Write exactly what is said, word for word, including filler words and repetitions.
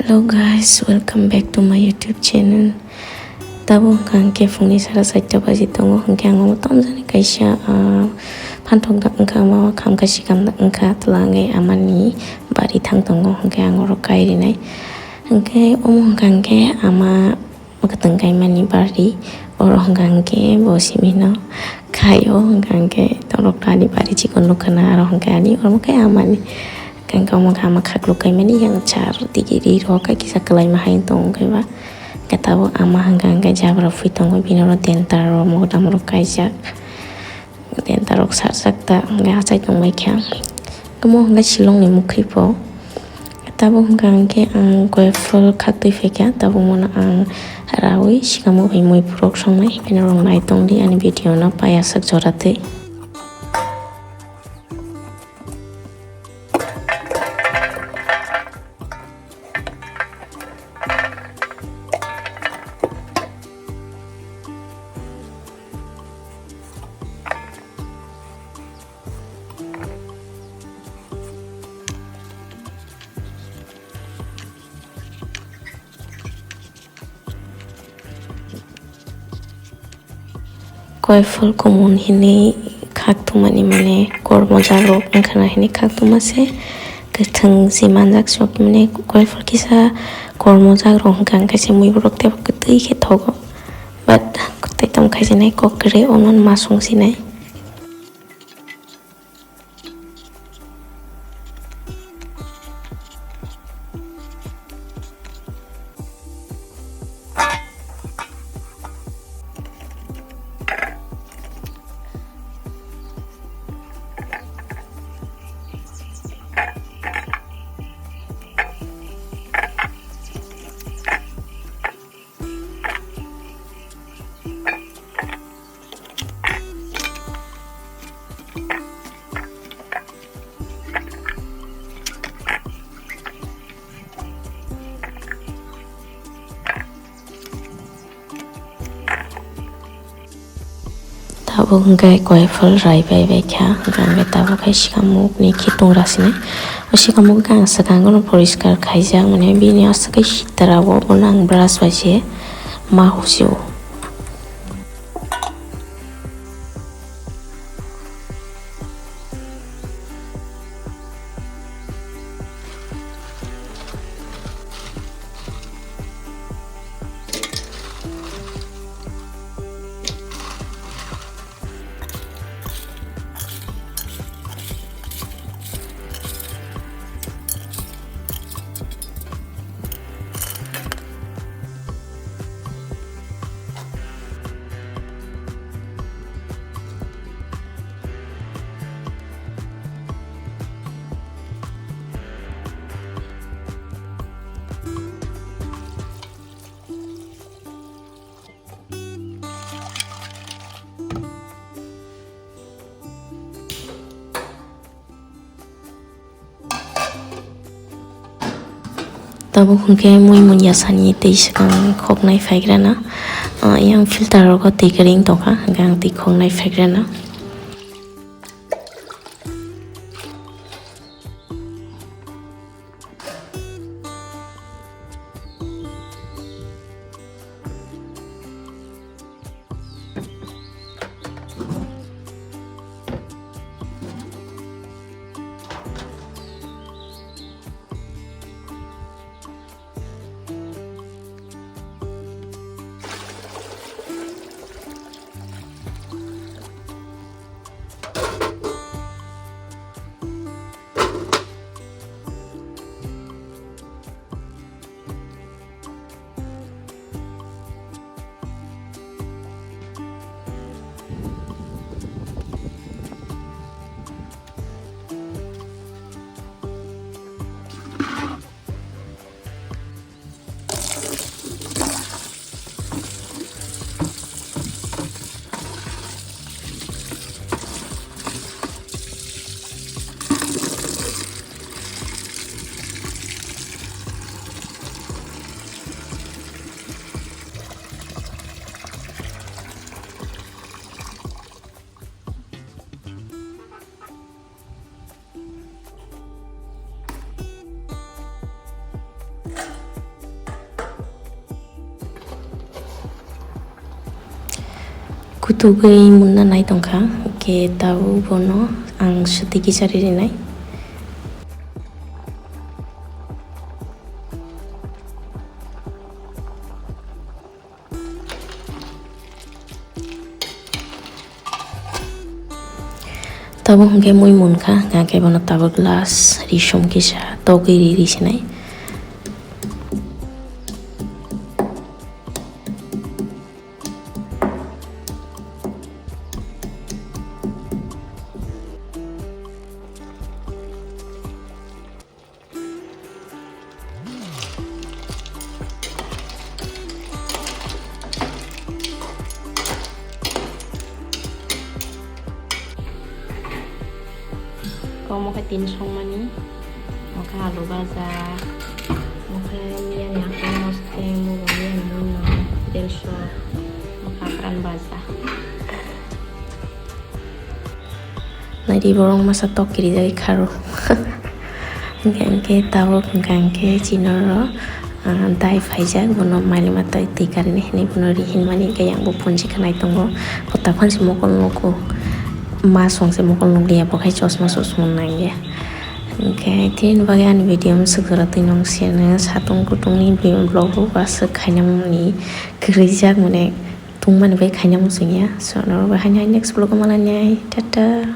Hello guys, welcome back to my YouTube channel. Tabuk hwnkha hwnkhe phungni sara chaita baji tongo, hwnkhe ang omo tamjani kaisa, ah, phanthok da wngkha, ama khamkha sikam da wngkha, twla wngwi amani bari thang tongo, hwnkhe ang oro kai rinai. Hwnkhe omo hwnkha hwnkhe ama mwkhwtwng kaimani bari, oro hwnkha hwnkhe bo simino khaio, hwnkha hwnkhe norok ani bari chikon nukha na, aro hwnkhe ani oro khe amani. Hwnkhe omo khe ama khakluk kaimani yang char tigi ri rok khe kisa kwlaima hai tongo khe ba. Hwnkhe tabuk ama hwnkha hwnkhe jabra phui tongo, bini oro dental rok mogodam rok kaijak. Dental rok sarjak ta hwnkhe achai tongbai kha. Omo hwnkhe Shillong ni mwkhwi po. Tabuk hwnkha hwnkhe ang koiphol khaktwi phaikha, tabuk mono ang rawi sikamo bai mui purok songnai, bini rok nai tongdi ani video no paiyasak joratwi. Koiphol kumun hinwi khak tongmani, mane kormo jagrok wngkha na hinwi khak tongma se kwthwng se manjak sok, mane koiphol kisa kormo jagrok wngkha, hwnkhe se mui borok teibo kwtwi khe thogo, but kwtwi tong khaijinai kok kwrwi ono masung sinai. Tabuk hwnkhe koiphol rai bai bai kha, hwnkhe tabuk khe sikamukni khitung rasinai. O sikamuk khe ang swkango no poriskar khaijak, mane bini aswk khe sitra o, bono ang brush bai se ma husi o. Tabuk hwnkhe mui munya sani twi swkang khoknai phaikrana. Ah, yang filter rogo twi kwrwi wng tongkha, hwnkhe ang twi khoknai phaikrana. Tugwi munna nai tongkha, hwnkhe tabuk bono ang swtwi kisa ri rinai. Tabuk hwnkhe mui munkha, hwnkhe bono tabuk last ri som kisa togwi ri ri sinai. Omo khe tin songmani, omo khe alu baja, omo khe miyani akhe mosteng, mugo miyani muino, delso, omo khe akran baja. Naidi borok masa tok kirijagwi kharo. Hwnkhe, hwnkhe tabuk hwnkha hwnkhe chini oro, ah, dai phaijak, bono mailima twi twi karinai hinwi bono ri hinmani, hwnkhe yang bo phone se khnai tongo. Kota phan se mokol nugo, ma song se mokol nukliya, bo khai chosma sosma nangya. Hwnkhe, tini bagwi ani video mwswk jora twi nung siyano satung kutungni vlog bo aswk khainani kwrwijak mane. Tungmani bai khaina muchungya. So, norok bai haino next vlog o malai nai. Tata.